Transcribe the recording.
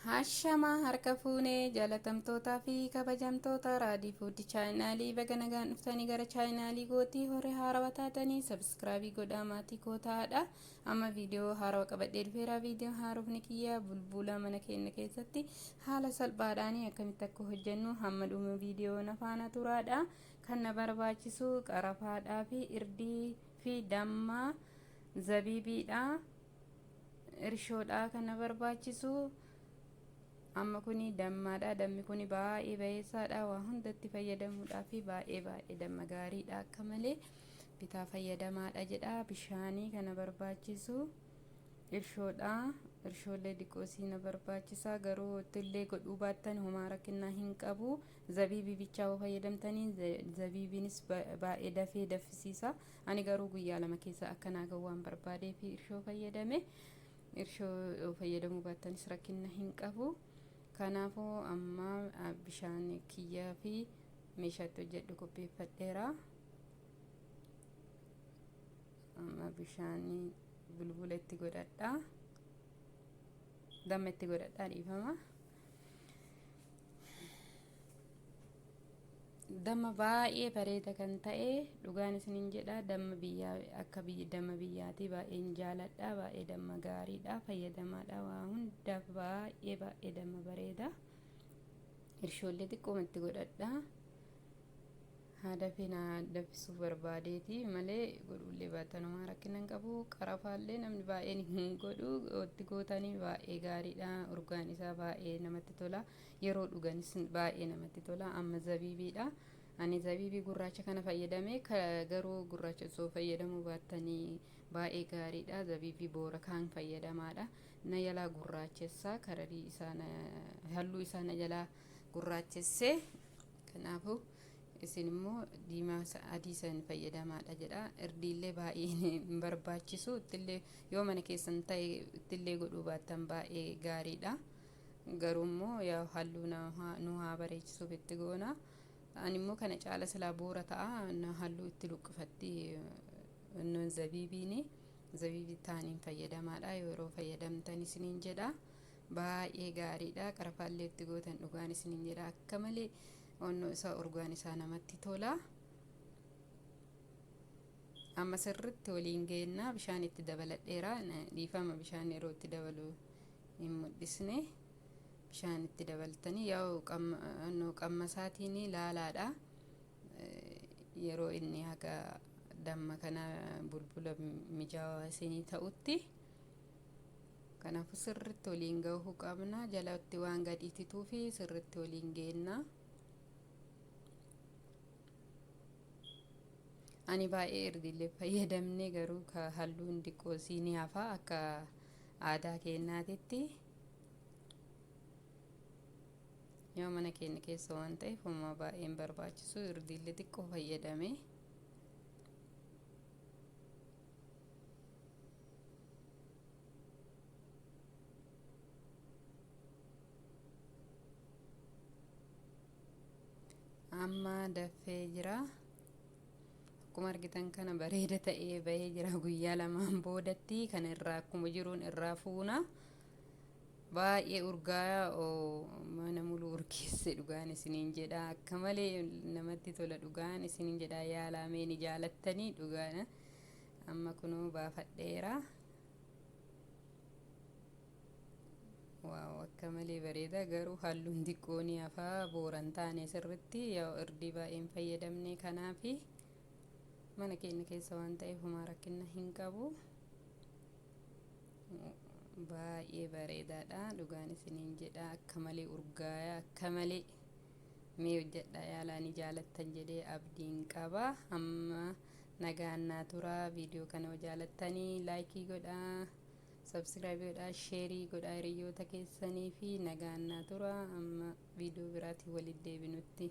Hashamaa harka fuunee jaalatamtootaa fi kabajamtoota Raadii Fuud chaanaalii, baga nagaan dhuftanii gara chaanaalii gootii. Horee haarawaa taatanii subscribe godhaa, maatii koo ta'aadha. Amma viidiyoo haarawaa qabadhee dhufeera. Viidiyoo haarofni kiyya bulbula mana keenya keessatti haala salphaadhaan akkamitti akka hojjennu hamma dhuma viidiyoo na faana turaadha. Kan na barbaachisu qarafaadhaa fi irdii fi dammaa, zabiibiidha, irshoodha kan na barbaachisu. Amma kuni dammaadha. Dammi kuni baay'ee bayeessaadha, waa hundatti fayyadamuudhaaf baay'ee baay'ee damma gaariidha. Akka malee bitaa fayyadamaadha jedha. Bishaanii kana barbaachisu, irshoodha. Irshoollee diqoosii na barbaachisa, garuu ittillee godhuu baattan homaa rakkinnaa hin qabu. Zabiibii bichaa yoo fayyadamtanii, zabiibiinis baay'ee dafee daffisiisa. Ani garuu guyyaa 2 keessa akka naa gahu waan barbaadee fi irshoo fayyadame. Irshoo fayyadamuu baattanis rakkinna hin qabu. Kanaafuu amma bishaan kiyyaa fi meeshaatti hojjedhu qopheeffadheera. Amma bishaan bulbula itti godhadha, damma itti godhadha, dhiifama. Damma baay'ee bareeda kan ta'e, dhugaan isiniin jedha, damma biyyaa akka biyya damma biyyaatii baay'een jaaladha. Baay'ee damma gaariidha, fayyadamaadha, waa hundaaf baay'ee baay'ee damma bareeda. Irshoollee xiqqooma itti godhadha. Haada fi na danfisuuf barbaadeeti malee godhuullee baatanumaa rakkina hin qabu. Qarafaallee namni baay'een hin godhu, itti gootanii baay'ee gaariidha. Urgaan isaa baay'ee namatti tola, yeroo dhuganis baay'ee namatti tola. Amma zabiibiidha. Ani zabiibii gurraacha kana fayyadame, garuu gurraacha osoo fayyadamuu baattanii baay'ee gaariidha. Zabiibii boora kaan fayyadamaadha. Na jalaa gurraachessa, kararii isaa, halluu isaa na jalaa gurraachesse. Kanaafuu isin immoo diimaa adii san fayyadamaadha jedha. Irdiillee baay'ee hin barbaachisu. Ittillee yoo mana keessan ta'e ittillee godhuu baattan baay'ee gaariidha. Garuu immoo yaa halluu nu haa bareechisuuf itti goona. Ani immoo kana caala silaa boora ta'a, halluu itti luqqifatti innoon zabiibiini. Zabiibii taaniin fayyadamaadha yeroo fayyadamtan isiniin jedha. Baay'ee gaariidha. Qarafaallee itti gootan, dhugaan isiniin jedha, akka malee onnoo isaa, urgaan isaa namatti tola. Amma sirritti waliin geennaa. Bishaan itti dabaladheera, dhiifama, bishaan yeroo itti dabalu hin mul'isne. Bishaan itti dabaltanii yaa'u qammasaatiin laalaadha. Yeroo inni haga damma kana bulbula mijaawaa isinii ta'utti. Kanaafuu sirritti waliin gahuu qabna. Jalatti waan gadi itituu fi sirritti waliin geenna. Ani baay'ee irdiillee fayyadamne, garuu ka halluun diqqoosii ni hafa akka aadaa keenyaatitti. Yoo mana keenya keessa waan ta'eef homaa baay'een barbaachisu, irdiillee xiqqoo fayyadame. Amma daffee jira. Akkuma argitan kana bareeda ta'ee bahee jira. Guyyaa 2n boodatti kan irraa akkuma jiruun irraa fuuna. Baay'ee urgaa, mana mulu urgeesse, dhugaan isiniin jedha. Akka malee namatti tola, dhugaan isiniin jedha. Yaalamee ni jaalattanii dhugaan. Amma kunuu baafadheera. Wow, akka malee bareeda, garuu halluun xiqqoo ni hafaa, booran taane sirritti yaa irdii baay'een fayyadamne. Kanaafi mana keenya keessa waan ta'eef homaa rakkina hin qabu. Baay'ee bareedaadha, dhugaan isiniin jedha. Akka malee urgaaya, akka malee. Mee hojjedha, yaalaa, ni jaalattan jedhee abdiin qaba. Amma nagaan naa tura. Viidiyoo kana yoo jaalattanii like godhaa, subscribe godhaa, share godhaa hiriyoota keessanii fi nagaan naa tura. Amma viidiyoo biraatiin walitti deebinutti.